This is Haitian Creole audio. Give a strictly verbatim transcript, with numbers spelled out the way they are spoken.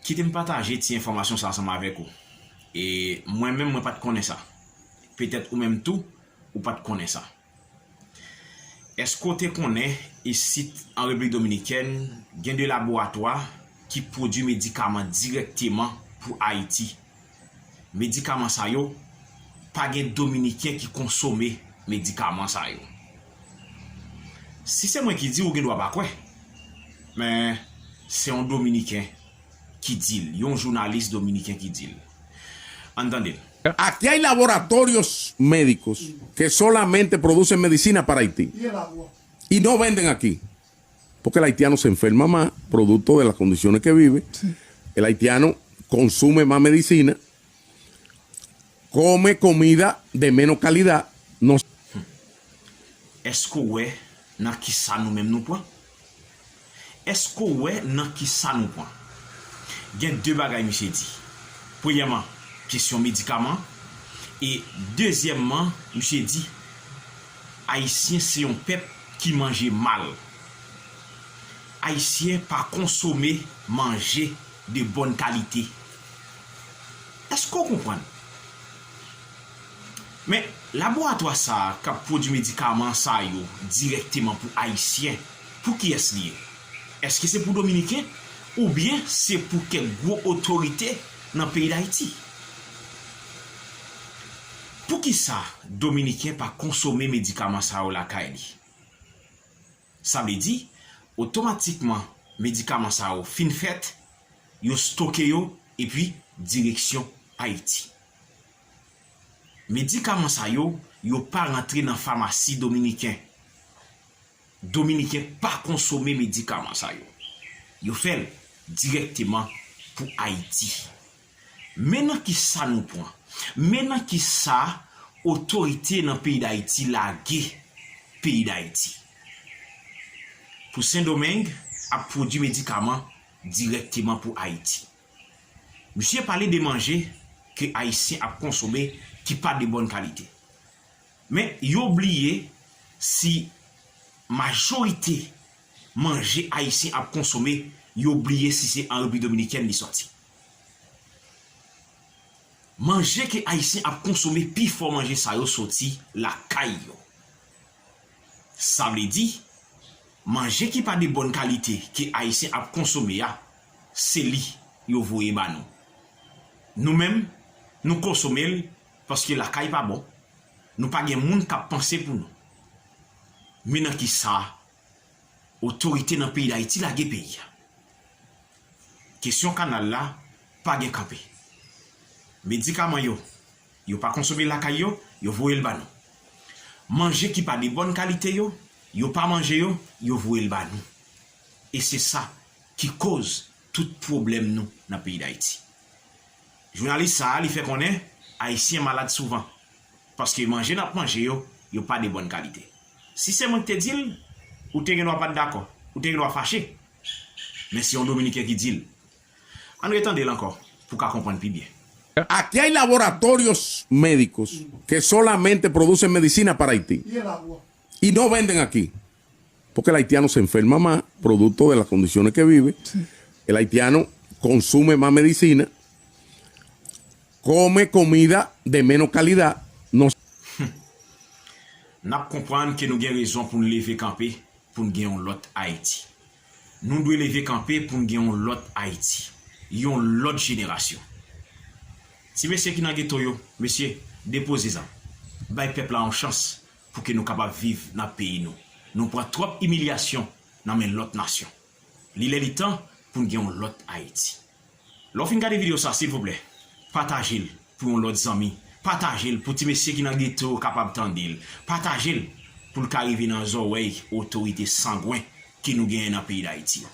Kite m pataje ti enfòmasyon sa ansanm avèk ou. E mwen menm, mwen pa t konnen sa. Petèt ou menm tou, ou pa t konnen sa. Èske w te konnen isit an Repiblik Dominikèn, gen de laboratwa ki pwodui medikaman dirèkteman pou Ayiti? Medikaman sa yo, pa gen Dominiken ki konsome medikaman sa yo. Si se mwen ki di, ou gen dwa pa kwè. Men, se yon Dominiken ki di l, yon jounalis dominiken ki di l. Ann tande l. Aquí hay laboratorios médicos que solamente producen medicina para Haití y no venden aquí. Porque el haitiano se enferma más, producto de las condiciones que vive. El haitiano consume más medicina, come comida de menos calidad. No. Èske w wè nan kisa nou menm nou pran? Èske w wè nan kisa nou pran? Gen de bagay misye di. Premyèman, kesyon medikaman. E dezyèmman, misye di, Ayisyen se yon pèp ki manje mal. Ayisyen pa konsome manje de bòn kalite. Èske w konprann? Men, laboratwa sa a k ap pwodui medikaman sa yo dirèkteman pou Ayisyen, pou kiyès li ye? Èske se pou Dominiken oubyen se pou kèk gwo otorite nan peyi Dayiti? Poukisa Dominiken pa konsome medikaman sa yo lakay li? Sa vle di, otomatikman, medikaman sa yo fin fèt, yo stoke yo, epi direksyon Ayiti. Medikaman sa yo, yo pa rantre nan famasi dominiken. Dominiken pa konsome medikaman sa yo. Yo fè l dirèkteman pou Ayiti. Men nan kisa nou pran? Men nan kisa otorite nan peyi Dayiti lage peyi Dayiti? Pou Sendomeng ap pwodui medikaman dirèkteman pou Ayiti. Misye pale de manje ke Ayisyen ap konsome ki pa de bòn kalite. Men, yo bliye si majorite manje Ayisyen ap konsome, yo bliye si se an Repiblik Dominikèn li sòti. Manje ke Ayisyen ap konsome, pifò manje sa yo soti lakay yo. Sa vle di, manje ki pa de bòn kalite ke Ayisyen ap konsome a, se li yo voye ba nou. Nou menm, nou konsome l paske lakay pa bon. Nou pa gen moun k ap panse pou nou. Men nan kisa otorite nan peyi Dayiti lage peyi a? Kesyon kanal la pa gen kanpe. Medikaman yo, yo pa konsome lakay yo, yo voye l ba nou. Manje ki pa de bòn kalite yo, yo pa manje yo, yo voye l ba nou. E se sa ki koz tout pwoblèm nou nan peyi Dayiti. Jounalis sa a, li fè konnen Ayisyen malad souvan. Paske manje n ap manje yo, yo pa de bòn kalite. Si se mwen ki te di l, ou te gen dwa pa t dakò, ou te gen dwa fache. Men se yon Dominiken ki di l. Ann retande l ankò, pou w ka konprann pi byen. Aquí hay laboratorios médicos que solamente producen medicina para Haití y no venden aquí. Porque el haitiano se enferma más, producto de las condiciones que vive. El haitiano consume más medicina, come comida de menos calidad. No. N ap konprann ke nou gen rezon pou n leve kanpe pou n gen yon lòt Ayiti. Nou dwe leve kanpe pou n gen yon lòt Ayiti, yon lòt jenerasyon. Ti mesye ki nan geto yo, mesye, depoze zam. Bay pèp la yon chans pou ke nou kapab viv nan peyi nou. Nou pran twòp imilyasyon nan men lòt nasyon. Li lè li tan pou n gen yon lòt Ayiti. Lè w fin gade videyo sa, silvouplè, pataje l pou yon lòt zanmi. Pataje l pou ti mesye ki nan geto yo kapab tande l. Pataje l pou l ka rive nan zòrèy otorite sangwen ke nou genyen nan peyi Dayiti yo.